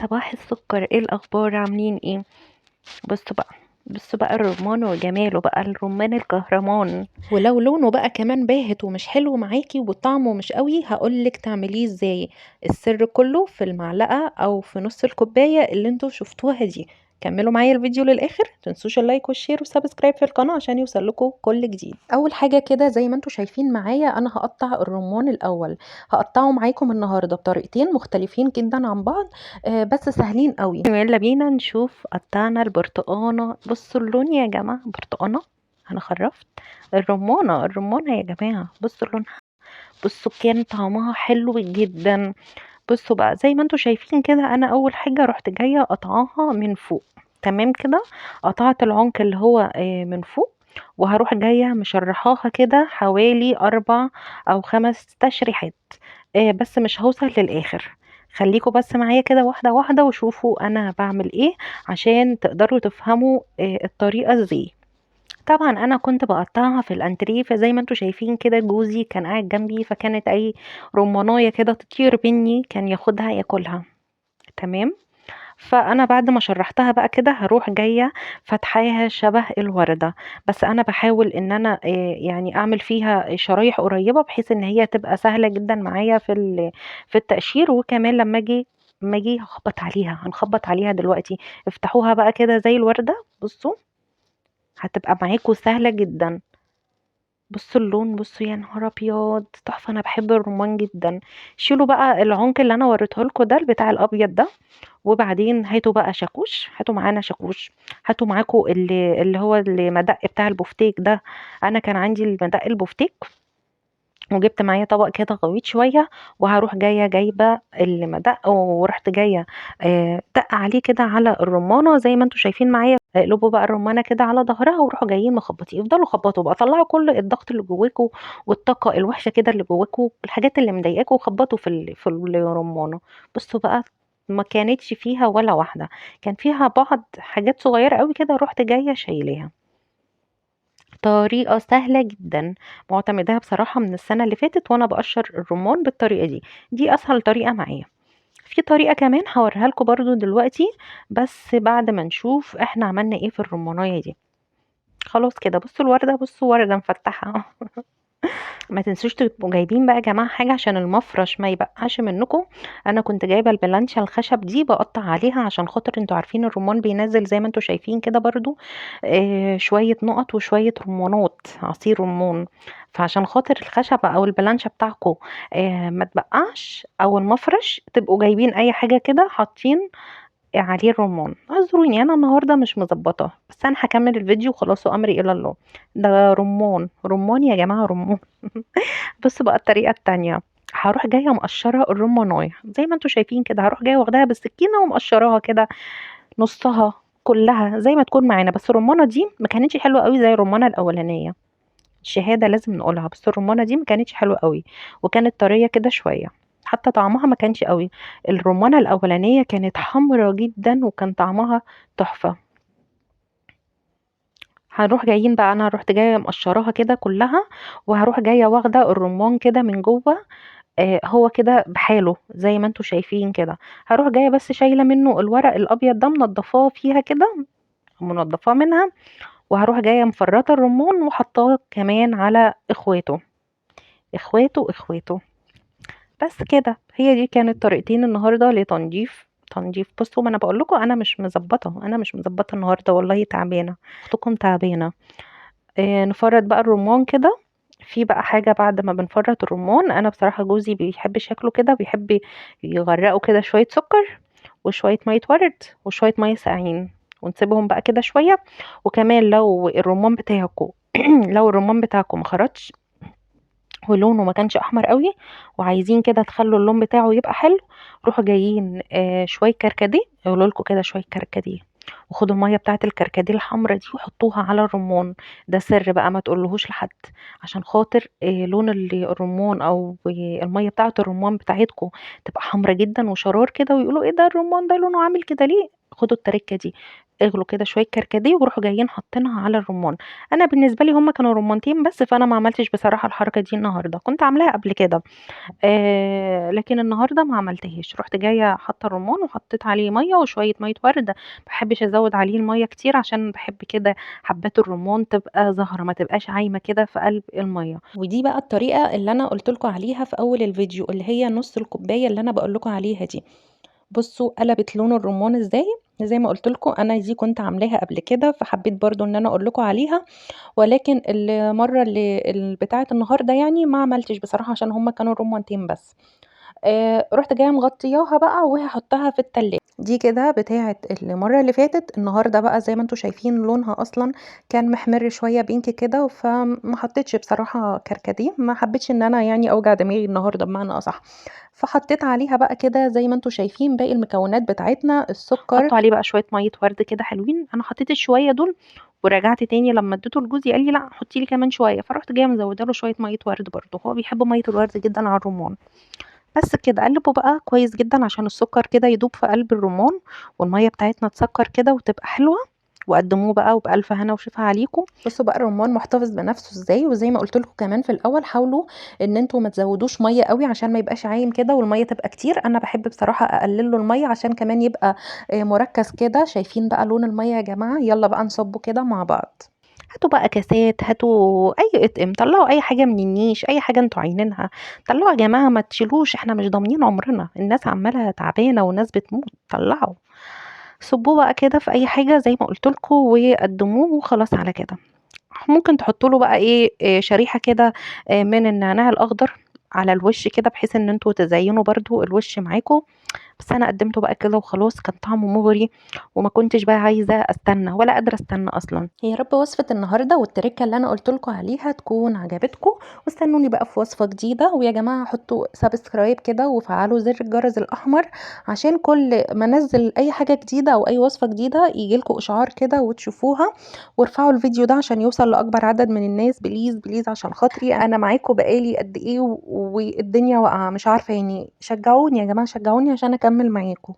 صباح السكر. ايه الاخبار؟ عاملين ايه؟ بصوا بقى، بصوا بقى الرمان وجماله بقى، الرمان الكهرمان. ولو لونه بقى كمان باهت ومش حلو معاكي وطعمه مش قوي، هقولك تعمليه ازاي. السر كله في المعلقة او في نص الكوباية اللي انتوا شفتوها دي. كملوا معايا الفيديو للاخر، متنسوش ال like وال share وال subscribe في القناة عشان يوصل لكم كل جديد. اول حاجة كده زي ما انتوا شايفين معايا، انا هقطع الرمان الاول. هقطعه معاكم النهارده بطريقتين مختلفين جدا عن بعض، بس سهلين قوي. يلا بينا نشوف قطعنا البرتقانه. بصوا اللون يا جماعة، برتقانه، انا خرفت. الرمانه، الرمانه يا جماعة، بصوا اللون، بصوا كان طعمها حلو جدا. بصوا بقى زي ما انتوا شايفين كده، انا اول حاجة رحت جاية قطعاها من فوق، تمام كده. قطعت العنق اللي هو من فوق، وهروح جاية مشرحاها كده حوالي 4 او 5 تشريحات، بس مش هوصل للاخر. خليكوا بس معايا كده واحدة واحدة وشوفوا انا بعمل ايه عشان تقدروا تفهموا الطريقة ازاي. طبعا انا كنت بقطعها في الانتريه، فزي ما انتوا شايفين كده جوزي كان قاعد جنبي، فكانت اي رمانايه كده تطير مني كان ياخدها ياكلها، تمام. فانا بعد ما شرحتها بقى كده هروح جاية فتحاها شبه الورده، بس انا بحاول ان انا اعمل فيها شرايح قريبه بحيث ان هي تبقى سهلة جدا معايا في التقشير. وكمان لما اجي هخبط عليها، هنخبط عليها دلوقتي. افتحوها بقى كده زي الورده، بصوا هتبقى معاكم سهلة جدا. بصوا اللون، بصوا يا نهار ابيض، تحفة. انا بحب الرمان جدا. شيلوا بقى العنق اللي انا وريته لكم ده بتاع الابيض ده، وبعدين هاتوا بقى شاكوش، هاتوا معانا شاكوش، هاتوا معاكم اللي هو المدق بتاع البفتيك ده. انا كان عندي المدق البفتيك، وجبت معايا طبق كده غويط شوية، وهروح جاية جايبه المدق، ورحت جاية دق عليه كده على الرمانه زي ما انتم شايفين معايا. اقلبوا بقى الرمانه كده على ظهرها وروحوا جايين مخبطين، افضلوا خبطوا بقى، طلعوا كل الضغط اللي جواكوا والطاقة الوحشة كده اللي جواكوا، الحاجات اللي مضايقاكوا، وخبطوا في الرمانه. بصوا بقى ما كانتش فيها ولا واحدة، كان فيها بعض حاجات صغيرة قوي كده، رحت جاية شايلاها. طريقة سهلة جدا معتمداها بصراحة من السنة اللي فاتت، وانا بقشر الرمان بالطريقة دي، دي اسهل طريقة معايا. في طريقة كمان هوريها لكم برضو دلوقتي، بس بعد ما نشوف احنا عملنا ايه في الرمانية دي. خلاص كده بصوا الوردة، بصوا وردة مفتحة. ما تنسوش تبقوا جايبين بقى يا جماعة حاجة عشان المفرش ما يبقعش منكم. انا كنت جايبة البلانشة الخشب دي بقطع عليها عشان خاطر انتوا عارفين الرمان بينزل زي ما انتوا شايفين كده برضو، شوية نقط وشوية رمانات، عصير رمان. فعشان خاطر الخشب او البلانشة بتاعكم، ما تبقعش او المفرش، تبقوا جايبين اي حاجة كده حاطين عليه الرمان. اعذروني انا النهارده مش مظبطه، بس انا هكمل الفيديو وخلاص وامري الى الله. ده رمان، رمان يا جماعة، رمان. بصوا بقى الطريقة التانية، هروح جاية مقشره الرمانايه زي ما انتوا شايفين كده، هروح جاية واخداها بالسكينة ومقشراها كده نصها كلها زي ما تكون معانا. بس الرمانه دي ما كانتش حلوة قوي زي الرمانه الاولانية، الشهادة لازم نقولها، بس الرمانه دي ما كانتش حلوة قوي وكانت طرية كده شوية، حتى طعمها ما كانش قوي. الرمانه الاولانية كانت حمرا جدا وكان طعمها تحفة. هنروح جايين بقى، انا رحت جاية مقشراها كده كلها، وهروح جاية واخده الرمان كده من جوه، هو كده بحاله زي ما انتوا شايفين كده. هروح جاية بس شايله منه الورق الابيض ده، منضفاه فيها كده، منضفاه منها، وهروح جاية مفرطة الرمان وحطاه كمان على اخواته، اخواته، اخواته. بس كده. هي دي كانت طريقتين النهارده لتنظيف تنظيف. بصوا ما انا بقول لكم انا مش مظبطه، انا مش مظبطه النهارده والله، تعبانة، اختكم تعبانة. نفرط بقى الرمان كده. في بقى حاجة بعد ما بنفرط الرمان، انا بصراحة جوزي بيحب شكله كده، بيحب يغرقه كده شوية سكر وشوية مية ورد وشوية مية ساقعين، ونسيبهم بقى كده شوية. وكمان لو الرمان بتاعكم لو الرمان بتاعكم ما خرجش ولونه ما كانش احمر قوي وعايزين كده تخلوا اللون بتاعه يبقى حلو، روحوا جايين، شوية كركديه، يقولوا لكم كده شوية كركديه، وخدوا المية بتاعه الكركديه الحمرا دي وحطوها على الرمان. ده سر بقى ما تقولوهوش لحد، عشان خاطر، لون الرمان او المية بتاعه الرمان بتاعتكم تبقى حمرا جدا وشرار كده، ويقولوا ايه ده الرمان ده لونه عامل كده ليه. خدوا التركة دي، اغلوا كده شوية كركديه وروحوا جايين حاطينها على الرمان. انا بالنسبة لي هما كانوا رمانتين بس، فانا ما عملتش بصراحة الحركة دي النهارده، كنت عاملاها قبل كده، لكن النهارده ما عملتهاش. رحت جاية حاطه الرمان وحطيت عليه مية وشوية مية ورد، ما بحبش ازود عليه المية كتير عشان بحب كده حبات الرمان تبقى زهره، ما تبقاش عايمه كده في قلب المية. ودي بقى الطريقة اللي انا قلت لكم عليها في اول الفيديو، اللي هي نص الكوباية اللي انا بقول لكم عليها دي. بصوا قلبت لون الرمان ازاي. زي ما قلت لكم انا دي كنت عاملاها قبل كده، فحبيت برضو ان انا اقول لكم عليها، ولكن المرة اللي بتاعه النهارده ما عملتش بصراحة عشان هما كانوا رمانتين بس. رحت جاية مغطياها بقى وهحطها في التلاجة. دي كده بتاعه المرة اللي فاتت. النهارده بقى زي ما انتم شايفين لونها اصلا كان محمر شوية بينك كده، فما حطيتش بصراحة كركديه، ما حبيتش ان انا اوجع دماغي النهارده بمعنى اصح. فحطيت عليها بقى كده زي ما انتم شايفين باقي المكونات بتاعتنا، السكر. حطوا عليه بقى شوية مية ورد كده حلوين. انا حطيت الشويه دول ورجعت تاني لما اديته لجوزي قال لي لا حطي لي كمان شوية، فرحت جاية مزوده له شوية مية ورد برده، هو بيحب مية الورد جدا على الرمان. بس كده قلبه بقى كويس جدا عشان السكر كده يدوب في قلب الرمان، والمية بتاعتنا تسكر كده وتبقى حلوة. وقدموه بقى وبألف هنا وشفا عليكم. بصوا بقى الرمان محتفظ بنفسه ازاي. وزي ما قلت لكم كمان في الاول، حاولوا ان انتوا ما تزودوش مية قوي عشان ما يبقاش عايم كده والمية تبقى كتير. انا بحب بصراحة اقلل له المية عشان كمان يبقى مركز كده. شايفين بقى لون المية يا جماعة؟ يلا بقى نصبه كده مع بعض. هاتوا بقى كاسات، هاتوا اي اطقم، طلعوا اي حاجة من النيش، اي حاجة انتوا عايزينها طلعوا يا جماعة، ما تشيلوش، احنا مش ضامنين عمرنا، الناس عماله تعبانة والناس بتموت. طلعوا صبوه بقى كده في اي حاجة زي ما قلت لكم وقدموه وخلاص على كده. ممكن تحطوا له بقى شريحة كده، من النعناع الاخضر على الوش كده، بحيث ان انتوا تزينوا برضو الوش معاكم. بس انا قدمته بقى كده وخلاص، كان طعمه مغري وما كنتش بقى عايزه استنى ولا قادرة استنى اصلا. يا رب وصفه النهارده والتركه اللي انا قلت لكم عليها تكون عجبتكم، واستنوني بقى في وصفه جديدة. ويا جماعة حطوا subscribe كده وفعلوا زر الجرس الاحمر عشان كل ما انزل اي حاجة جديدة او اي وصفه جديدة يجي لكم اشعار كده وتشوفوها. وارفعوا الفيديو ده عشان يوصل لاكبر عدد من الناس، please please عشان خاطري، انا معاكم بقالي قد ايه والدنيا واقعه مش عارفه، شجعوني يا جماعة، شجعوني عشان اكمل معاكم.